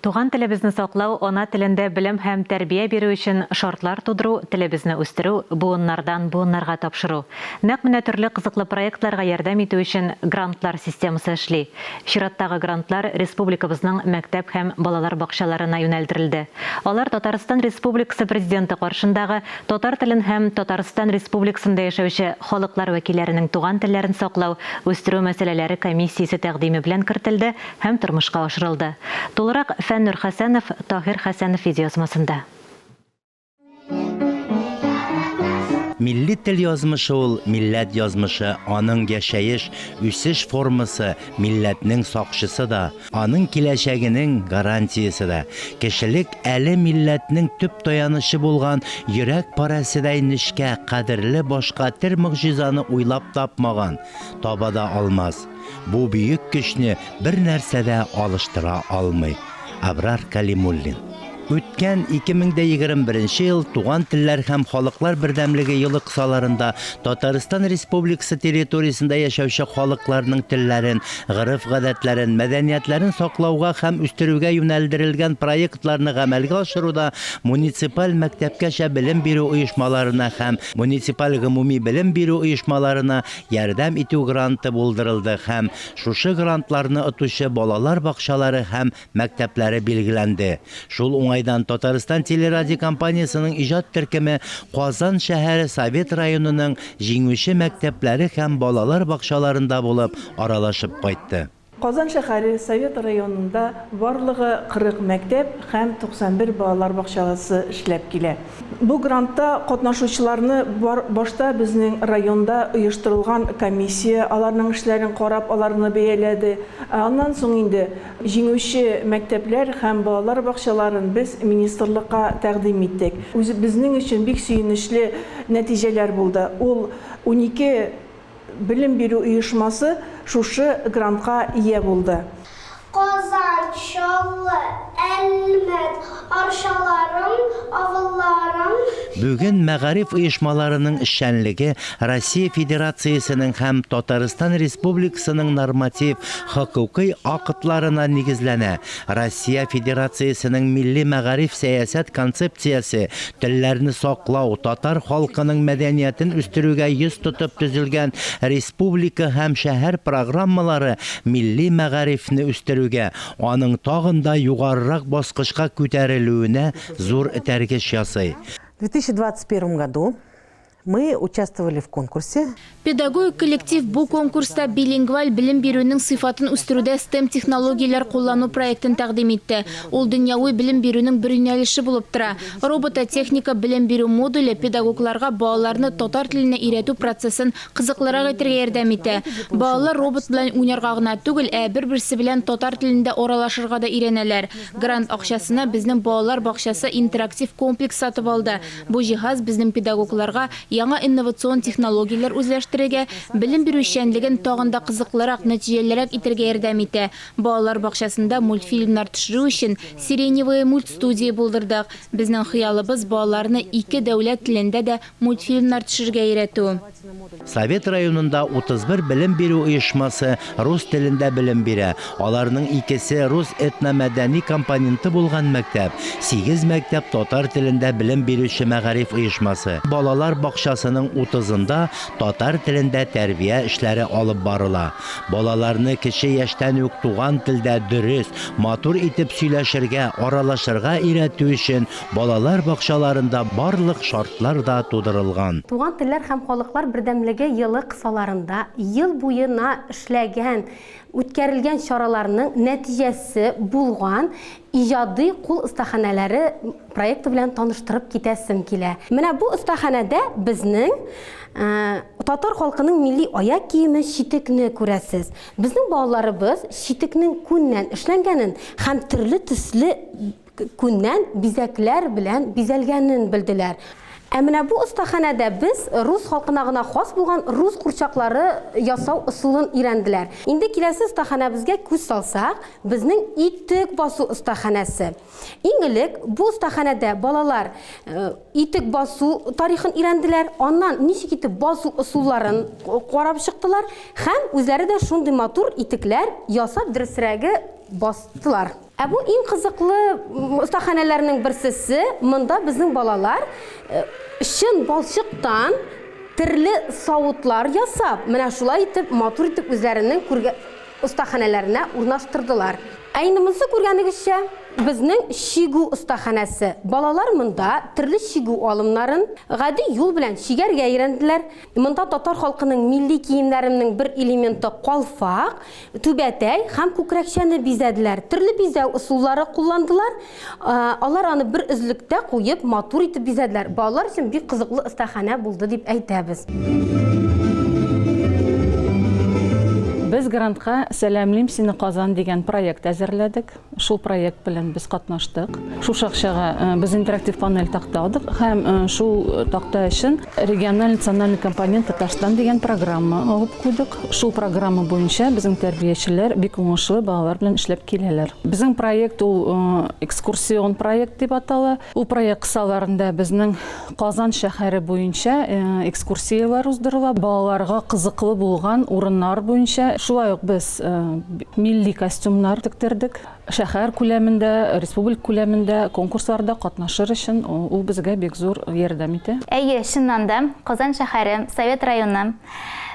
Туган телебезне саклау, ана телендә белем һәм тәрбия бирү өчен шартлар тудыру, телебезне үстерү, буыннардан буыннарга тапшыру. Нәкъ менә төрле кызыклы проектларга ярдәм итү өчен грантлар системасы эшли. Чираттагы грантлар республикабызның мәктәп һәм балалар бакчаларына юнәлдерелде. Алар Татарстан Республикасы Президенты каршындагы Татар телен һәм Татарстан Республикасында яшәүче халыклар вәкилләренең туган телләрен саклау, үстерү мәсьәләләре комиссиясе тәкъдиме белән кертелде һәм тормышка ашырылды. Тулырак Фәннур Хәсәнов, Таһир Хәсәнов видеоязмасында. Милли тел язмышы ул, милләт язмышы, аның яшәеш, үсеш формасы, милләтнең сакчысы да, аның киләчәгенең гарантиясе дә. Кешелек әле милләтнең төп таянычы булган йөрәк парәседәй нечкә, кадерле башка тер могҗизаны уйлап тапмаган, таба да алмас. Бу бөек көчне бернәрсә дә алыштыра алмый. Абрар Калимуллин. Үткән 2021 ел Туган телләр һәм халыклар бердәмлеге елы кысаларында Татарстан Республикасы территориясендә яшәүче халыкларның телләрен, гореф-гадәтләрен, мәдәниятләрен саклауга һәм үстерүгә юнәлдерелгән проектларны гамәлгә ашыруда муниципаль мәктәпкәчә белем бирү оешмаларына һәм муниципаль гомуми белем бирү оешмаларына ярдәм итү гранты булдырылды һәм шушы грантларны отучы балалар бакчалары һәм мәктәпләре билгеләнде. Шул уңайдан Татарстан телерадиокомпаниясенең иҗат төркеме Казан шәһәре Совет районының җиңүче мәктәпләре һәм балалар бакчаларында булып, аралашып кайтты. Казан шәһәре Совет районында барлыгы 40 мәктәп һәм 91 балалар бакчасы эшләп килә. Бу грантта катнашучыларны бар башта безнең районда оештырылган комиссия аларның эшләрен карап, аларны бәяләде. Ә аннан соң инде җиңүче мәктәпләр һәм балалар бакчаларын без министрлыкка тәкъдим иттек. Үзебезнең өчен бик сөенечле нәтиҗәләр булды. Ул 12 Белем бирү оешмасы шушы грантка ия булды. Казан, Чаллы, Әлмәт, Арчаларым, авылларым. Бүген мәгариф оешмаларының эшчәнлеге Россия Федерациясенең һәм Татарстан Республикасының норматив хокукый актларына нигезләнә. Россия Федерациясенең милли мәгариф сәясәт концепциясе телләрне саклау, татар халкының мәдәниятен үстерүгә йөз тотып төзелгән республика һәм шәһәр программалары милли мәгарифне үстерүгә, аның тагын да югарырак баскычка күтәрелүенә зур этәргеч ясый. В 2021 году Мы участвовали в конкурсе. Педагогик коллектив бу конкурста билингваль белем бирүнең сыйфатын үстерүдә STEM-технологияләр куллану проектын тәкъдим итте. Ул дөньяви белем бирүнең бер юнәлеше булып тора. Робототехника белем бирү модуле педагогларга балаларны татар теленә өйрәтү процессын кызыклырак итәргә ярдәм итә. Балалар робот белән уйнарга гына түгел, ә бер-берсе белән татар телендә аралашырга да өйрәнәләр. Грант акчасына безнең балалар бакчасы интерактив комплекс сатып алды. Бу җиһаз безнең педагогларга яңа инновацион технологияләр үзләштерергә, белем бирү эшчәнлеген тагын да кызыклырак, нәтиҗәлерәк итәргә ярдәм итә. Балалар бакчасында мультфильмнар төшерү өчен Сиреневая мультстудия булдырдык. Безнең хыялыбыз, балаларны ике дәүләт телендә дә мультфильмнар төшерергә өйрәтү. Совет районында 31 белем бирү оешмасы рус телендә белем бирә. Аларның икесе рус этномәдәни компоненты булган мәктәп, сигез мәктәп татар телендә белем бирүче мәгариф оешмасы. Балалар бакчасының утызында татар телендә тәрбия эшләре алып барыла. Балаларны кече яшьтән үк туган телдә дөрес, матур итеп сөйләшергә, аралашырга өйрәтү өчен Балалар бакчаларында барлык шартлар да тудырылган. Туган телләр һәм халыклар бердәмлеге елы кысаларында ел буена эшләгән, үткәрелгән чараларның нәтиҗәсе булган Иҗади кул остаханәләре проекты белән таныштырып китәсем килә. Менә бу остаханәдә безнең татар халкының милли аяк киеме читекне күрәсез. Безнең балаларыбыз читекнең күннән эшләнгәнен һәм төрле төсле Күннән бизәкләр белән бизәлгәнен белделәр. Ә менә бу остаханәдә без рус халкына гына хас булган рус курчаклары ясау ысулын өйрәнделәр. Инде киләсе остаханәбезгә күз салсак, безнең итек басу остаханәсе. Иң элек бу остаханәдә балалар итек басу тарихын өйрәнделәр, аннан ничек итеп басу ысулларын карап чыктылар һәм үзләре дә шундый матур итекләр ясап, дөресрәге, бастылар. Ә бу иң кызыклы остаханәләрнең берсесе, монда безнең балалар чын балчыктан терле савытлар ясап, менә шулай итеп матур итеп үзләренең күргә остаханәләренә урнаштырдылар. Ә инде монысы күргәнегезчә, безнең чигү остаханәсе. Балалар монда төрле чигү алымнарын гади юл белән чигәргә өйрәнделәр. Монда татар халкының милли киемнәренең бер элементы калфак, түбәтәй һәм күкрәкчәне бизәделәр. Төрле бизәү ысуллары кулландылар. Алар аны бер өзлектә куеп, матур итеп бизәделәр. Балалар өчен бик кызыклы остаханә булды дип әйтәбез. Без грантка Сәламлим сине, Казан дигән проект әзерләдек. Шул проект белән без катнаштык. Шушы акчага без интерактив панель такта алдык һәм шул такта өчен региональ национальный компонент Татарстан дигән программа алып куйдык. Шул программа буенча безнең тәрбиячеләр бик уңышлы балалар белән эшләп киләләр. Безнең проект ул экскурсион проект дип атала. Ул проект кысаларында безнең Казан шәһәре буенча экскурсияләр уздырыла. Балаларга кызыклы булган урыннар буенча. Шулай ук без милли костюмнар тектердек. Шәһәр күләмендә, республика күләмендә конкурсларда катнашыр өчен ул безгә бик зур ярдәм итә. Әйе, чыннан да, Казан шәһәре, Совет районы,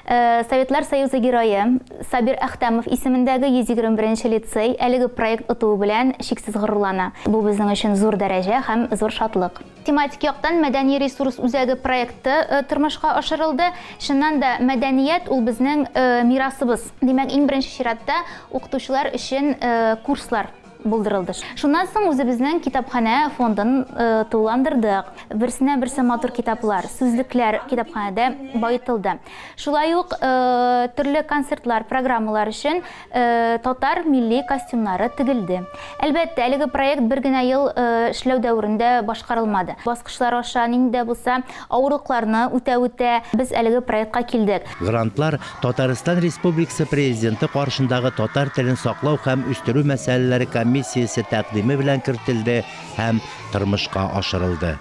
Советлар Союзы Герое Сабир Әхтәмов исемендәге 121 нче лицей әлеге проект отуы белән чиксез горурлана. Бу безнең өчен зур дәрәҗә һәм зур шатлык. Тематик яктан Мәдәни ресурс үзәге проекты тормышка ашырылды. Чыннан да, мәдәният ул безнең мирасыбыз. Димәк, иң беренче чиратта укытучылар өчен курслар булдырылды. Шуннан соң үзебезнең китапханә фондын тулыландырдык. Берсеннән берсе матур китаплар, сүзлекләр китапханәдә баетылды. Шулай ук төрле концертлар, программалар өчен татар милли костюмнары тегелде. Әлбәттә, әлеге проект бер генә ел эшләү дәверендә башкарылмады. Баскычлар аша нинди дә булса авырлыкларны үтә-үтә без әлеге проектка килдек. Грантлар Татарстан Республикасы Президенты каршындагы татар телен саклау һәм үстерү мәсьәләләре комиссиясе тәкъдиме белән кертелде һәм тормышка ашырылды.